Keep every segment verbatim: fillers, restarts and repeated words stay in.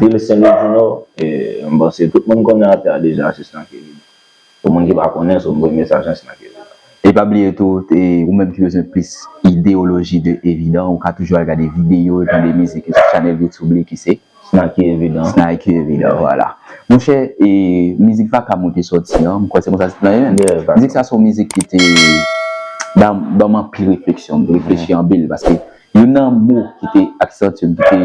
Vil Sen Lwi di Nò, e, m panse tout moun konnen atè a deja, se Snaky Evidan. Pou moun ki pa konnen, se yon premye mesaj, Snaky Evidan. E pa bliye tou, e, ou menm ki bezwen plis ideyoloji de Evidan, ou ka toujou al gade videyo l, tande mizik li sou chanèl YouTube li ki se Snaky Evidan. Snaky Evidan, vwala. Monchè, e, mizik Vakam ou te sòti an, m kwè se konsa se nan menm. Mizik sa se yon mizik ki te ban ban m anpil refleksyon, m te reflechi anpil, paske youn nan mo ki te aksantye m, ki te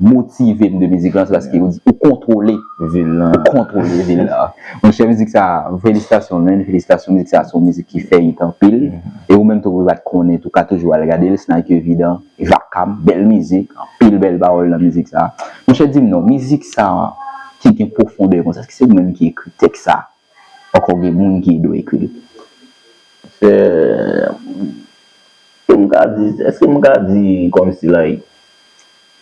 motive m de mizik lan, se paske yo di ou kontwole vil lan. Ou kontwole vil la. Monchè, mizik sa, felisitasyon, man, felisitasyon, mizik sa se yon mizik ki fè it anpil. E ou menm tou, ou pa t konnen tou, ka toujou al gade l, Snaky Evidan. Vakam, bèl mizik, anpil bèl pawòl nan mizik sa. Monchè, di m non, mizik sa ki gen pwofondè konsa, èske se ou menm ki ekri tèks sa? Ankò gen moun ki ede w ekri l? Èske m ka di, èske m ka di kòmsi, like,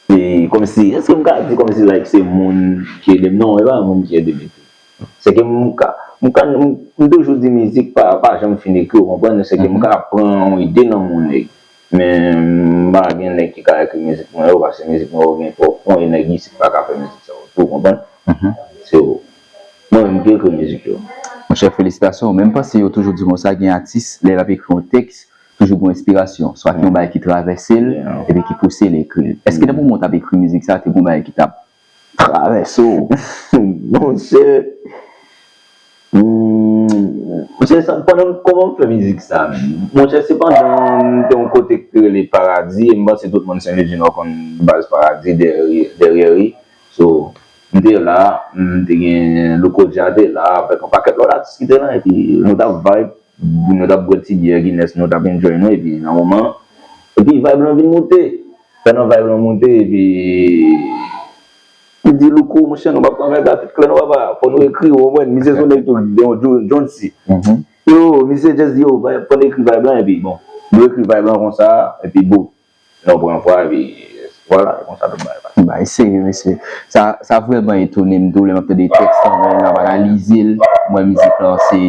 se kòmsi, èske m ka di kòmsi, like, se moun ki ede m? Non, e pa moun ki ede m ekri. Se ke m ka, m ka, m, m toujou di mizik pa, pa janm fin ekri, ou konprann? Se ke m ka pran yon ide nan moun, men m pa gen nèg ki ka ekri mizik mwen yo, paske mizik mwen yo gen twòp fon, e nèg isit pa ka fè mizik sa yo tou, ou konprann? Se yo. Mwen menm ki ekri mizik yo. Monchè, felisitasyon. Men m panse yo toujou di konsa, gen atis, lè l ap ekri yon tèks, toujou gen yon enspirasyon. Swa gen yon bagay ki travèse l, epi ki pouse l ekri l. Èske nan moman w t ap ekri mizik sa, te gen yon bagay ki t ap travèse w? Monchè, hmm, monchè, sa, pandan m, kòman m fè mizik sa menm? Monchè, se pandan m te yon kote ki rele Paradi, e m panse tout moun Sen Lwi di Nò konn baz Paradi, dèyè, dèyè ri. So, m te la, m te gen Louko Dja te la, avèk yon pakèt lòt atis ki te la, epi nou t ap vibe, nou t ap bwè ti byè Guinness, nou t ap enjoy nou, epi nan moman, epi vibe lan vin moute. Pandan vibe lan moute, epi m di Louko, monchè, nou p ap pran vibe la tèt klè non papa, fò nou ekri, ou konprann? Misye se yon nèg tou, yon John C. Yo, misye just di, yo, fò n ekri vibe lan, epi bon, nou ekri vibe lan konsa, epi boom. Lè w pran vwa, epi vwala, e konsa tout bagay pase. Bagay serye, mesye. Sa, sa vrèman etone m tou, lè m ap tande tèks lan, men lè m ap analize l, m wè mizik lan se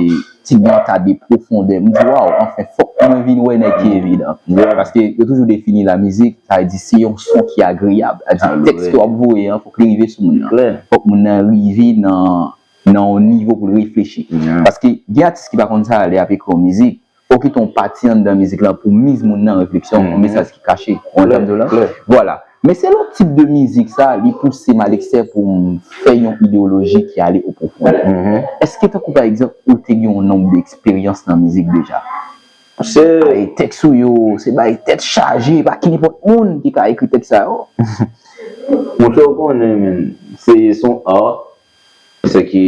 ti banta de pwofondè. M di, waw, anfen, fòk mwen vin wè nèg ki evidan. Paske yo toujou defini lamizik, sa vle di se yon son ki agreyab. Sa vle di tèks ke w ap voye an, fòk li rive sou moun nan. Fòk moun nan rive nan, nan yon nivo pou l reflechi. Paske gen atis ki pa konn sa, lè y ap ekri yon mizik, fò w kite yon pati anndan mizik lan pou miz moun nan refleksyon, yon mesaj ki kache. Ou konprann sa m di w la? Vwala. Men se lòt tip de mizik sa, li pouse m al ekstè pou m fè yon ideyoloji ki ale o pwofondè. Èske tankou pa egzanp, ou te gen yon nonb de eksperyans nan mizik deja? Se bay tèks ou yo, se bay tèt chaje, pa ki nenpòt moun ki ka ekri tèks sa yo. Monchè, ou konnen, men, se, se yon art. Se ke,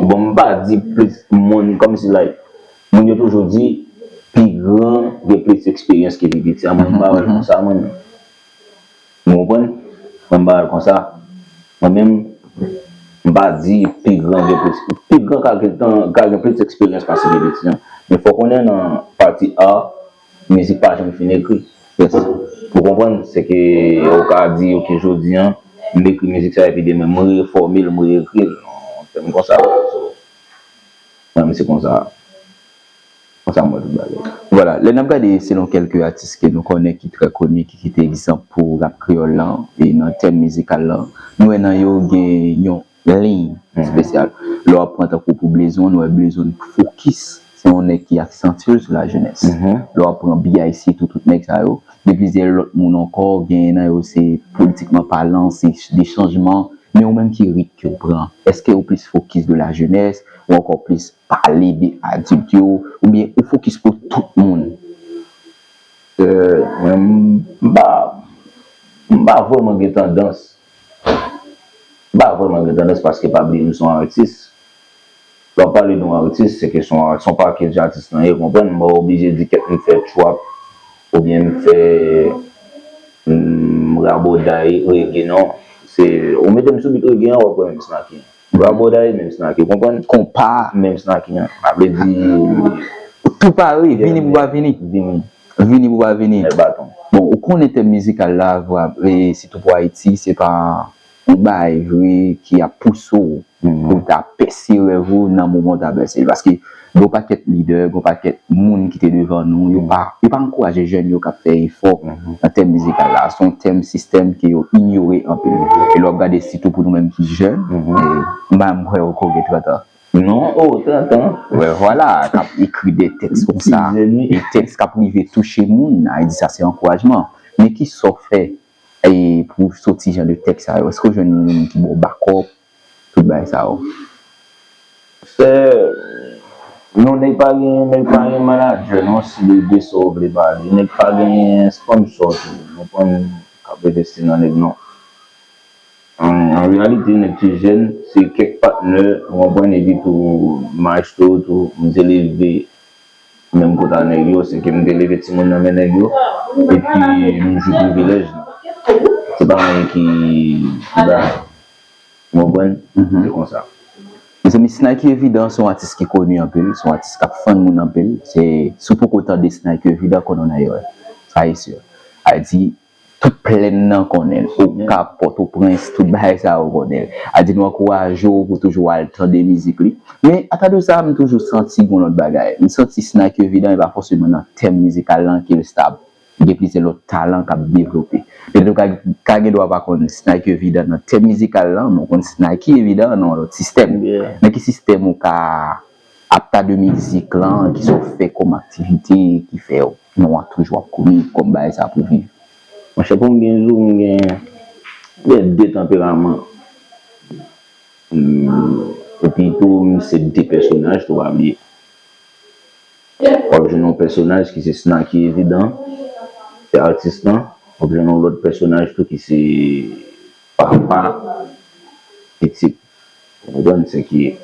bon, m pa di plis moun, kòmsi, like, moun yo toujou di, pi gran gen plis eksperyans ke pi piti. A mwen, m pa wè l konsa, mwen menm. Ou konprann? Mwen, m pa wè l konsa. Mwen menm, m pa di pi gran gen plis, pi gran ka gen tan, ka gen plis eksperyans pase pi piti an. Men fò w konnen nan pati art, mizik pa janm fin ekri. Ou konprann? Se ke ou ka di, ok, jodi an, m ekri mizik sa, epi demen, m refòme l, m reekri l. Non, tèm konsa, so, mwen menm, se konsa. Konsa, m wè tout bagay. Vwala, lè n ap gade selon kèlke atis ke nou konnen ki trè koni, ki kite egzanp pou rap kreyòl lan, e nan tèm mizikal lan, nou wè nan yo gen yon liy espesyal. Lè w ap pran tankou pou Blezon, nou wè Blezon fokis, se yon nèg ki aksantye l sou lajenès. Lè w ap pran B I C tou, tout nèg sa yo, gen plizyè lòt moun ankò, gen nan yo se politikman palan, se de chanjman, men ou menm ki rit ke w pran, èske ou plis fokis de lajenès, ou ankò plis pale de adilt yo, oubyen ou fokis pou tout moun? Euh, mwen, m pa, m pa vrèman gen tandans. M pa vrèman gen tandans paske pa bliye m se yon atis. Lè w ap pale de yon atis, se ke se yon, se yon pakèt atis lan ye, konprann? M pa oblije di kèt m fè trap oubyen m fè, mm, raboday, reggae, non. Se, ou mete m sou beat reggae an, w ap wè menm Snaky an. Raboday, menm Snaky, konprann? Konpa, menm Snaky an. Sa vle di, ou tou pare, vini pou pa vini. Vini. Vini pou pa vini. Nèg baton. Bon, ou konnen tèm mizikal la, vwa, e sitou pou Ayiti, se pa yon bagay vre ki ap pouse w pou w ta pèse rèv ou nan moman w ta pèse l. Paske Gen yon pakèt lidè, gen yon pakèt moun ki te devan nou, yo pa, yo pa ankouraje jèn yo k ap fè efò nan tèm mizikal la. Se yon tèm, sistèm ke yo inyore anpil. E lè w ap gade sitou pou nou menm ki jèn, e, m pa menm kwè w ko gen trant an. Non, oh, trant an. Wè, vwala, k ap ekri de tèks konsa. Ti jèn, wi. E tèks k ap rive touche moun, a di sa se ankourajman. Men ki sa w fè e pou soti jan de tèks sa yo? Èske w jwenn moun ki ba w bakòp, tout bagay sa yo? Se, non, nèg pa gen, nèg pa gen manadjè, non, si de, de sa w vle pale. Nèg pa gen sponsò tou. Ou konprann, k ap envesti nan nèg, non. An, an reyalite, nèg ki jèn, se kèk patnè, ou konprann, epi tou, maestro tou, m te leve menm kot a nèg yo, se ke m te leve timoun nan men nèg yo, epi m jwi privilèj li. Se pa anyen ki, ki ba, ou konprann? Se konsa. Mezanmi, Snaky Evident se yon atis ki koni anpil, se yon atis k ap fann moun anpil. Se, si w poko tande Snaky Evident, konnen w nan erè. Sa e si. Sa vle di, tout plèn nan konnen l. Oka, Pòtoprens, tout bagay sa yo konnen l. A di nou ankouraje w pou toujou al tande mizik li. Men, atade sa, m toujou santi gon lòt bagay. M santi Snaky Evident, e pa fòseman nan tèm mizikal lan ke l stab. Gen plizyè lòt talan k ap devlope. Petèt ou ka, ka gen dwa pa konn Snaky Evident nan tèm mizikal lan, men w konn Snaky Evident nan yon lòt sistèm. Nan ki sistèm ou ka ap tande mizik lan, kisa w fè kòm aktivite ki fè w non an toujou ap kouri kòm bagay sa pou viv? Monchè, pou m byen di w, m gen, m gen de tanperaman. Mm, epi tou, m se de pèsonaj tou, pa bliye. W ap jwenn yon pèsonaj ki se Snaky Evident, se atis lan. W ap jwenn yon lòt pèsonaj tou ki se papa pitit. Ou konprann? Se ke,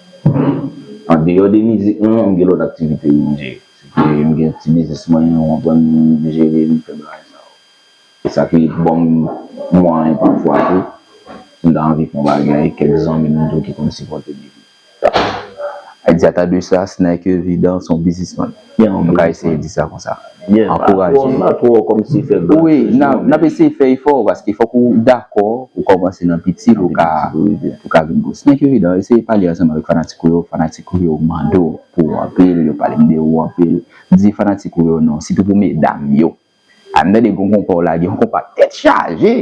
andeyò de mizik lan, m gen lòt aktivite wi m jere. Se ke m gen ti biznis mwen, ou konprann, m jere, m fè bagay sa yo. E sa ki ban m mwayen pafwa tou, si m ta anvi fè yon bagay, kèk zanmi m tou ki konn sipòte m epi. Sa vle di, atade sa, Snaky Evident se yon biznismann. M ka eseye di sa konsa. Ankouraje. Pa twò, pa twò kòmsi fè gratis. Wi, n ap, n ap eseye fè efò, paske fòk ou dakò, ou kòmanse nan piti pou ka, pou ka vin gwo. Snaky Evident, eseye pale ansanm avèk fanatik ou yo, fanatik ou yo mande w pou ou anpil, yo pale m de ou anpil. Di fanatik ou yo non, sitou pou medam yo. A, m tande gon konpa w lage, yon konpa tèt chaje.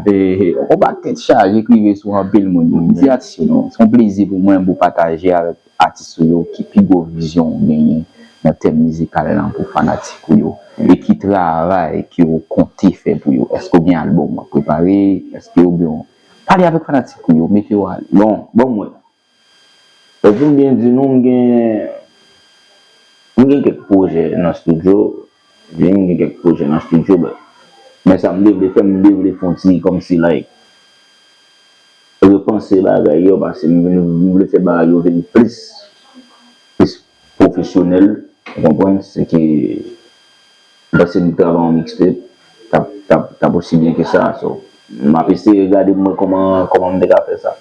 E, yon konpa tèt chaje k rive sou anpil moun. M di atis yo non, se yon plezi pou mwen pou pataje avèk atis ou yo ki pi gwo vizyon w genyen nan tèm mizikal lan pou fanatik ou yo. E ki travay ke w konte fè pou yo? Èske w gen albòm w ap prepare? Èske w gen, pale avèk fanatik ou yo, mete yo ale. Bon, bon mwen. Pou m byen di nou, m gen, m gen kèk pwojè nan estidyo. Wi, m gen kèk pwojè nan estidyo, but, men sa m te vle fè, m te vle fè yon ti kòmsi, like, repanse bagay yo, paske m vin, m vle fè bagay yo vin plis, plis pwofesyonèl, ou konprann? Se ke, m panse m travay yon mixtape, t ap, t ap, t ap osi byen ke sa, so, m ap eseye gade pou m wè kòman, kòman m te ka fè sa.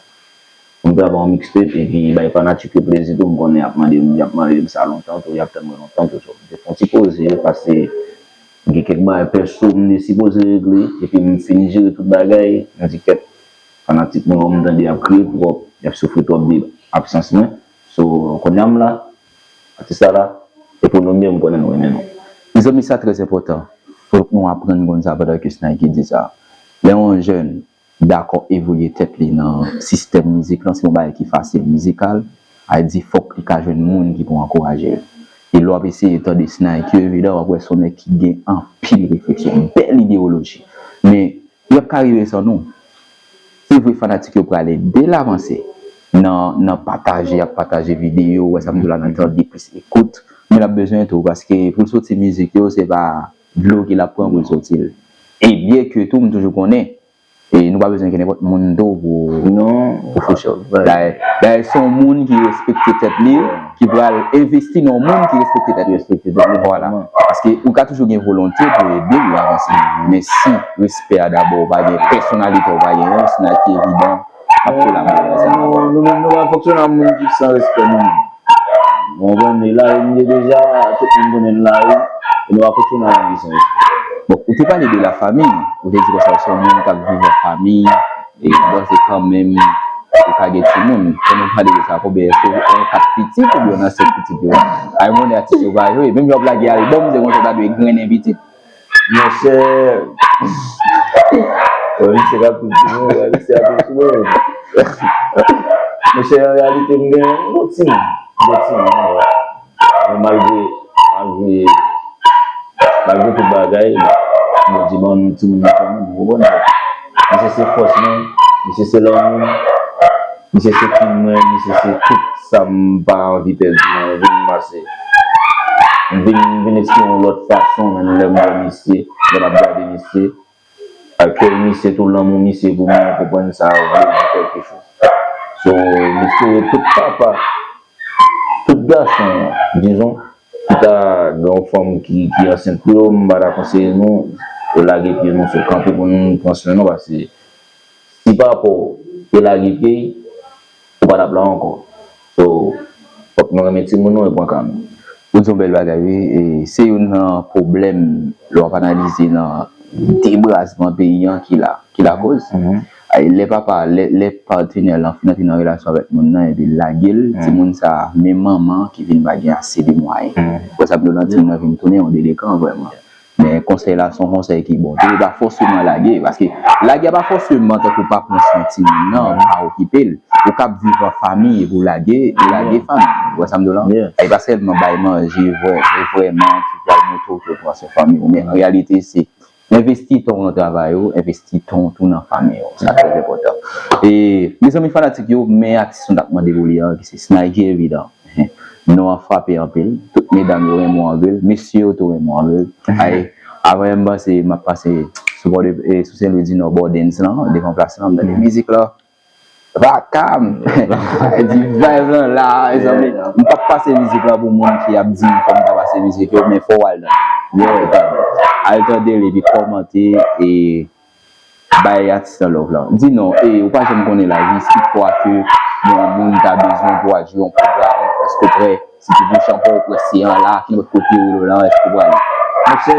M travay yon mixtape epi bay fanatik yo plezi tou, m konnen y ap mande m, y ap mande m sa lontan tou, y ap tann mwen lontan tou, so, m te fè yon ti poze, paske gen kèk bagay pèso m te sipoze regle, epi m fin jere tout bagay, m di kèt, fanatik mwen yo m tande y ap kriye twòp, y ap soufri twòp de absans mwen, so, kounye a m la, atis la la, e pou nou menm m konnen nou renmen nou. Mezanmi, sa trè enpòtan. Fòk nou aprann konn sa pandan ke Snaky di sa. Lè yon jèn dakò evolye tèt li nan sistèm mizik lan, se yon bagay ki fasil mizikal, a di fòk li ka jwenn moun ki pou ankouraje l. E lè w ap eseye tande Snaky Evident, w ap wè se yon nèg ki gen anpil refleksyon, bèl idewoloji. Men, y ap ka rive san nou. Se vre fanatik yo prale de l avanse nan, nan pataje, y ap pataje videyo, wè sa m di w la, nan tande plis ekout, men l ap bezwen tou, paske pou l soti mizik yo, se pa dlo ke l ap pran pou l soti l. E byen ke tou, m toujou konnen, e nou pa bezwen gen nenpòt moun tou pou, pou fouche w. Dayè, dayè, se yon moun ki respekte tèt li, ki pral envesti nan yon moun ki respekte tèt li. Vwala. Paske ou ka toujou gen volonte pou ede l avanse. Men si respè a dabò, ou pa gen pèsonalite, ou pa gen yon, Snaky Evident, ap kolabore ansanm avè w. Nou menm, nou pa fonksyone ak moun ki san respè nou menm. Ou konprann, e lari m ye deja, tout moun konnen m lari, e nou pa fonksyone ak moun ki san respè. Bon, ou te pale de la famille, ou te di konsa ou se yon moun k ap viv an fanmi, e bon, se kanmenm Ou ka gen timoun. Fò nou pale de sa. Konbyen, èske w gen kat pitit oubyen w nan sèt pitit yo? Ay, monè atis yo va jwe. Menm jan w ap lage albòm, se konsa w ta dwe grennen pitit. Monchè, bon, misye ka tout sou mwen, misye ap tout sou mwen. Monchè, an reyalite, m gen yon timoun. M gen timoun, wi. Men malgre, malgre, malgre tout bagay, Bondye ban nou timoun nan fanmi nou, ou konprann? Misye se fòs mwen, misye se lanmou m, misye se krim mwen, misye se tout sa m pa anvi pèdi nan vi m pase. M vin, m vin espere yon lòt fason, men lè m wè misye, lè m ap gade misye, akèy misye, tou lanmou misye pou mwen, ou konprann sa vle di kèlke choz. So, m espere tout papa, tout gason, dizon, ki ta gen yon fanm ki, ki ansent pou yo, m pa ta konseye nou, yo lage pye nou, se kanpe pou nou pran swen nou, paske si papa w te lage pye, ou pa t ap la ankò. So, fòk nou renmen timoun nou e pran ka nou. Ou di yon bèl bagay, wi. E se youn nan pwoblèm lè w ap analize nan debrazman peyi an ki la, ki lakoz. Ay, lè papa, lè, lè patenè lan fin antre nan relasyon avèk moun nan epi l lage l, timoun sa a, menm manman ki vin pa gen ase de mwayen. Ou wè sa m di w lan, timoun nan vin tounen yon delenkan vrèman. Men konsèy la se yon konsèy ki bon tou. Li pa fòseman lage, paske lage a pa fòseman tankou pa pran swen timoun nan, pa okipe l. Ou kab viv an fanmi epi w lage, ou lage fanmi. Ou wè sa m di w lan? E pa sèlman bay manje vrè, vrèman ki pral montre w ke w pran swen fanmi w. Men an reyalite, se envesti tan w nan travay ou, envesti tan w tou nan fanmi w. Sa trè enpòtan. E, mezanmi fanatik yo, men atis nou t ap mande pou li an, ki se Snaky Evident. Non an frape anpil. Tout medam yo renmen w anpil. Mesye yo tou renmen w anpil. Ay, avan yè m panse m ap pase sou bò de, e, sou Sen Lwi di Nò, bò dance lan, devan plas lan, m tande mizik la. Vakam! Di vibe lan la, mezanmi. M p ap pase mizik lan pou moun ki ap di m fò m ta pase mizik yo, men fò w al tande. Al tande l epi kòmante e bay atis lan love lan. Di non, e ou pa janm konnen lavi, si toutfwa ke yon moun ta bezwen pou w al jwe yon pwogram, èske w prè? Si ti bouch an pa w prè, se an la, ki lòt kote w ye la, èske w prale? Monchè,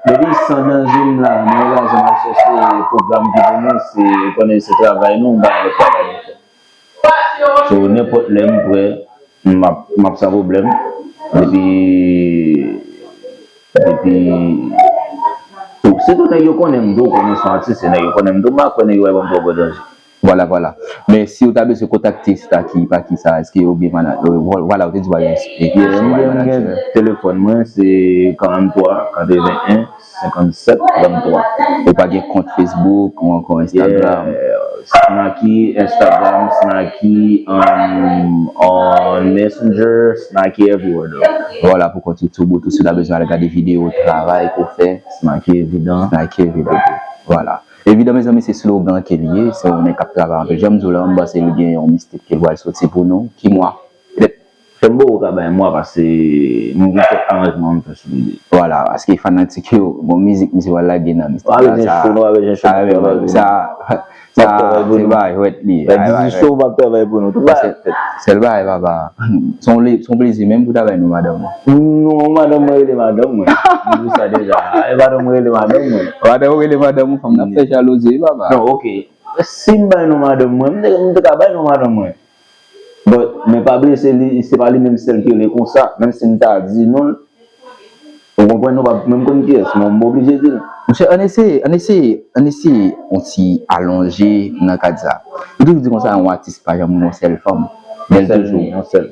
depi san nan je m la, mwen la, jan m ap chèche pwogram ki pou mwen, se, ou konnen se travay nou, m pa gen lòt travay nou fè. So, nenpòt lè m prè, m ap, m ap san pwoblèm. Epi, epi, tou, sitou nèg yo konnen m tou, konnen se yon atis, se nèg yo konnen m tou, m pa kwè nèg yo va ban m twò gwo danje. Vwala, vwala. Men si w ta bezwen kontakte Snaky, pa ki sa, èske yo gen mana-, euh, vwala, ou te di w pa gen, yeah, m gen, m gen telefòn mwen, se karant twa, katreven en, senkannsèt, tranntwa. Ou pa gen kont Facebook ou ankò Instagram? Yeah, Snaky, Instagram, Snaky, um, on Messenger, Snaky everywhere, though. Vwala, pou kont YouTube ou tou, si w ta bezwen al gade videyo travay ke w fè, Snaky Evident. Snaky Evident. Vwala. Evident, mezanmi, se slogan ke l ye, se yon nèg k ap travay anpil. Jan m di w la, m panse l gen yon mixtape ke l pral soti pou nou. Ki mwa? Petèt. Fè m poko ka bay mwa, paske m gen kèk aranjman m fè sou li. Vwala, paske fanatik yo, bon, mizik misye pral lage nan mixtape la, sa, sa, sa, se pa jwèt li ye. Fè dizwit jou m ap travay pou nou. Tout bagay fèt. Sèl bagay, papa. Se yon le-, se yon plezi menm pou w ta bay non madanm ou. Non, madanm mwen rele madanm mwen. M di w sa deja. E madanm mwen rele madanm mwen. Madanm ou rele madanm ou, fanm nan fè jalouzi, wi, papa. Non, ok. Si m bay non madanm mwen, m te, m te ka bay non madanm mwen. But, men pa bliye, se li, se pa li menm sèl ki rele konsa. Menm si m ta di non l, ou konprann, nou pa menm konn kiyès, men m oblije di l. Monchè, ann eseye, ann eseye, ann eseye yon ti alonje nan kad sa. Yo toujou di konsa, yon atis pa janm gen yon sèl fanm. Yon sèl, yon sèl.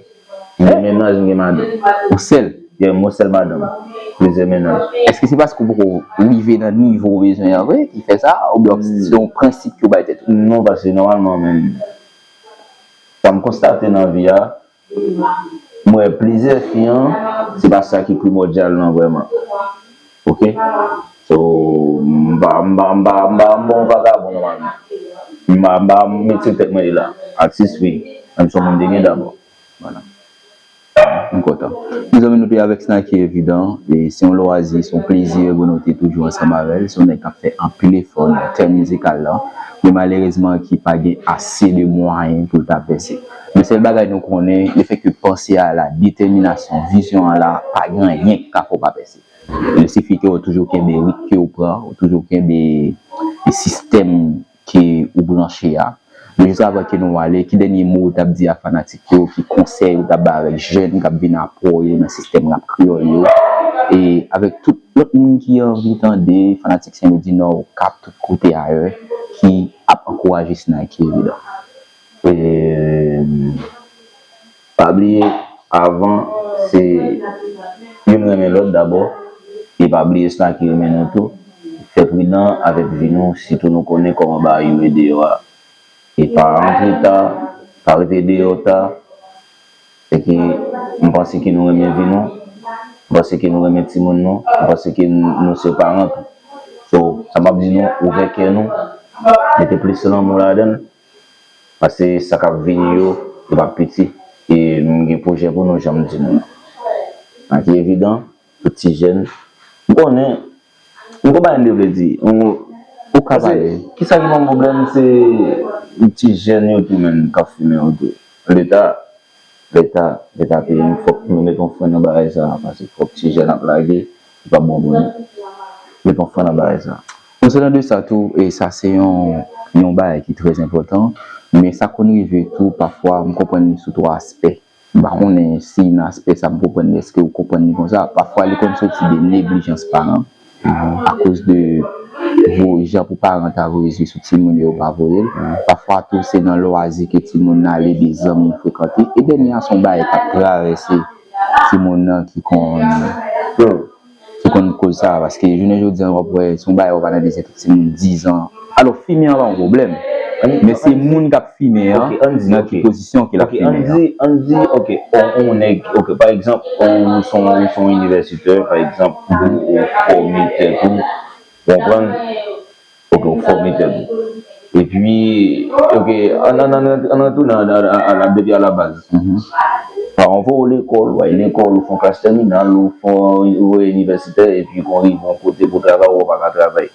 M gen mennaj, m gen madanm. Yon sèl? Yeah, m yon sèl madanm. Plizyè mennaj. Èske se paske w poko rive nan nivo w bezwen an vre ki fè sa? Oubyen se yon prensip ke w bay tèt ou? Non, paske nòmalman, menm, sa m konstate nan vi a, m wè plizyè fi an, se pa sa ki primòdyal lan vrèman. Ok? So, m pa, m pa, m pa, m pa, m pa yon vakabon nòmalman. M pa, m pa met sou tèt mwen li la. Atis wi. Men m se yon moun de byen dabò. Vwala. M kontan. Mezanmi, nou te avèk Snaky Evident. E se yon lwazi, se yon plezi pou nou te toujou ansanm avè l. Se yon nèg k ap fè anpil efò nan tèm mizikal lan. Men malerezman, ki pa gen ase de mwayen pou l ta pèse. Men sèl bagay nou konnen, lefètke panse a la, detèminasyon, vizyon an la, pa gen anyen k ka fè w pa pèse. Il sifi ke w toujou kenbe rit ke w pran, w toujou kenbe sistèm ke ou branche a. Men jis avan ke nou ale, ki dènye mo ou t ap di a fanatik yo, ki konsèy ou t ap bay avèk jèn k ap vin apre w yo nan sistèm rap kreyòl yo, e avèk tout lòt moun ki anvi tande, fanatik Senlwi di Nò k ap tout kote ayè, ki ap ankouraje Snaky Evident? E, pa bliye, avan, se youn renmen lòt dabò, e pa bliye Snaky renmen nou tou. Fè pridan avèk vi nou, sitou nou konnen kòman bagay yo ye deyò a. E pa rantre ta, pa rete deyò ta. E ke m panse ke nou renmen vi nou, m panse ke nou renmen timoun nou, m panse ke n- nou se paran tou. So, sa m ap di nou, ouvè kè nou, mete plis lanmou ladan l, paske sa k ap vini yo, yo p ap piti. E m gen pwojè pou nou, jan m di nou. Sa ki evidan, tout ti jèn, m konnen, m konn pa yon de vle di. Ou ka pale. Kisa ki ban m pwoblèm, se ti jèn yo tou menm k ap fimen yo tou. Leta, Leta, Leta peyi m, fòk nou mete yon fren nan bagay sa a, paske fòk ti jèn ap lage, li p ap bon pou nou. Mete yon fren nan bagay sa a. An palan de sa tou, e sa se yon, yon bagay ki trè enpòtan, men sa konn rive tou, pafwa, m konprann li sou twa aspè. M pa konnen si nan aspè sa m konprann li, èske ou konprann li konsa? Pafwa, li konn soti de neglijans paran, akoz de vo- jan pou paran ta voye zye sou timoun yo, yo pa voye l. Pafwa tou, se nan lwazi ke timoun nan ale, de zanmi l frekante. E dènye a, se yon bagay k ap travèse timoun nan ki konn, ki konn koz sa, paske jounen jodi a, w ap wè, se yon bagay w ap analize, tout timoun diz an. Alò, fimen an pa yon pwoblèm, men se moun k ap fimen an, nan ki pozisyon ke l ap fimen an. Ann di, ann di, ok, on, on nèg, ok, pa egzanp, on, ou se yon, ou se yon inivèsitè, pa egzanp, ou, ou fòme tèt ou, ou konprann? Ok, ou fòme tèt ou. Epi, ok, ann, ann, ann, ann, ann tounen a, a, a, a, depi a la baz. Paran w voye w lekòl, w al lekòl, ou fè yon klas tèminal, ou fè yon, ou inivèsitè, epi kon rive yon kote pou travay, ou pa ka travay.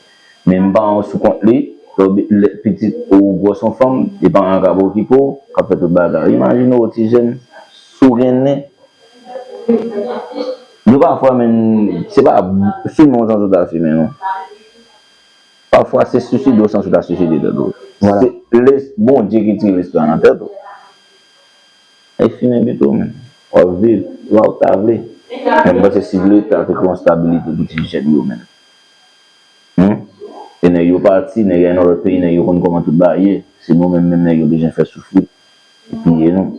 Men paran w sou kont li, lè w bi- lè pitit ou gwòs yon fanm, e paran an k ap okipe w, k ap fè tout bagay. Imajine w ti jèn, si w gen nen, nou pafwa menm, se pa fimen w santi w ta fimen non. Pafwa se siside w santi w ta siside tèt ou. Vwala. Se les- Bondye ki tire lespri a nan tèt ou. E fimen pito menm. W ap viv, w ap ta vle. Men m panse si Leta te kreye yon stabilite pou ti jèn yo menm. Hmm? E nèg yo pati, nèg yo al nan lòt peyi, nèg yo konn kòman tout bagay ye. Se nou menm, menm nèg yo bezwen fè soufri. E piye nou.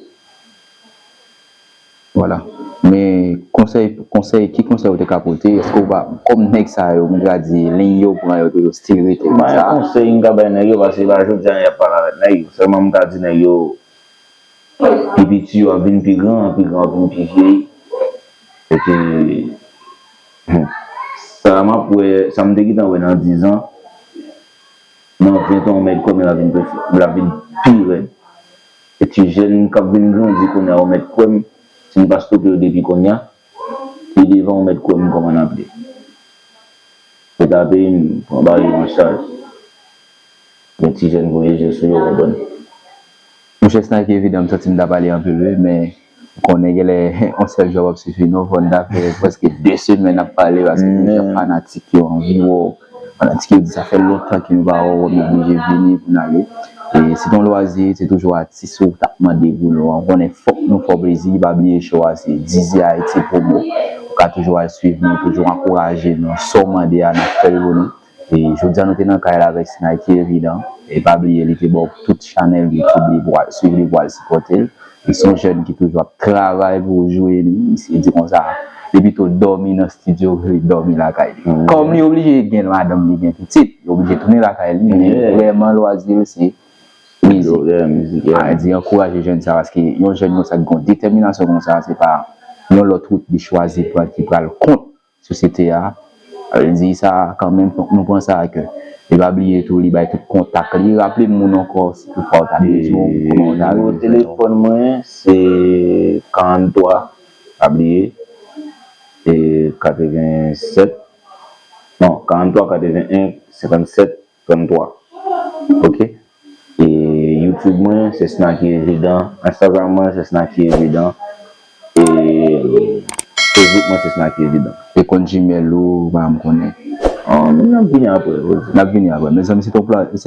Vwala. Men konsèy, konsèy, ki konsèy ou te ka pote? Èske w pa, kòm nèg sa yo, m ka di, liy yo pran yo toujou still rete konsa? Pa gen konsèy m ka bay nèg yo, paske se pa jodi a y ap pale avèk nèg yo. Sèlman m ka di nèg yo, pi piti yo ap vin pi gran, pi gran ap vin pi vye. Epi, hmm, sa m ap wè, sa m te gentan wè nan diz an, nan ven tan, ou mèt kwè m, l ap vin pi, l ap vin pi rèd. E ti jèn k ap vin grandi kounye a, ou mèt kwè m, si n pa stope yo depi kounye a, pi devan, ou mèt kwè m kòman n ap ye. Leta peyi m, pran bagay yo an chaj. Gen ti jèn voye je sou yo, konprann? Monchè Snaky, evidan, m santi m ta pale anpil, wi, men ou konnen genlè yon sèl jou ap sifi nou, fò n ta fè prèske de semèn ap pale, paske gen jan fanatik yo anvi wè w. Fanatik yo di sa fè lontan ke nou pa wè w, nou oblije vini pou n ale. E se t on lwazi, se toujou atis ou t ap mande pou nou an. Ou konnen fòk nou fè w plezi, pa bliye show a se Dizzy Haiti Promo. Ou ka toujou al swiv nou, toujou ankouraje nou. Sa w mande a, n ap fè l pou nou. E jodi a nou te nan kay la avèk Snaky Evident. E pa bliye, li te ba w tout chanèl YouTube li pou al swiv li, pou al sipòte l. Li se yon jèn ki toujou ap travay pou jwe li. Misye di konsa, li pito dòmi nan estidyo ke li dòmi lakay li. Kòm li oblije gen madanm, li gen pitit, li oblije tounen lakay li, men vrèman lwazi l se mizik. Sa vle di ankouraje jèn sa, paske yon jèn konsa ki gen detèminasyon konsa, se pa yon lòt wout li chwazi pran ki pral kont sosyete a. Sa vle di sa kanmenm, fòk nou pran sa a kè. E pa bliye tou, li bay tout kontak li. Raple moun ankò, si toutfwa ou ta bezwen w, kòman ou ta bezwen w. Nimewo telefòn mwen, se karant twa, pa bliye, e katreven sèt, non, karant twa, katreven en, senkant sèt, trant twa. Ok? E YouTube mwen, se Snaky Evident. Instagram mwen, se Snaky Evident. E Facebook mwen, se Snaky Evident. E kont Gmail ou, pa m konnen. N ap vini apre. N ap vini apre. Mezanmi, se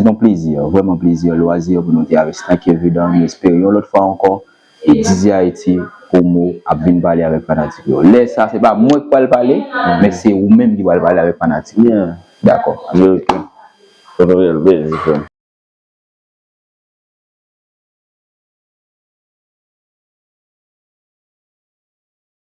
yon plezi, vrèman plezi, lwazi pou nou te avèk Stanky Evident. Nou espere yon lòt fwa ankò, e Dizzy Haiti Promo ap vin pale avèk fanatik yo. Lè sa, se pa mwen ki pral pale, men se ou menm ki pral pale avèk fanatik yo. Dakò. Ok. Sa fè plezi, frè m.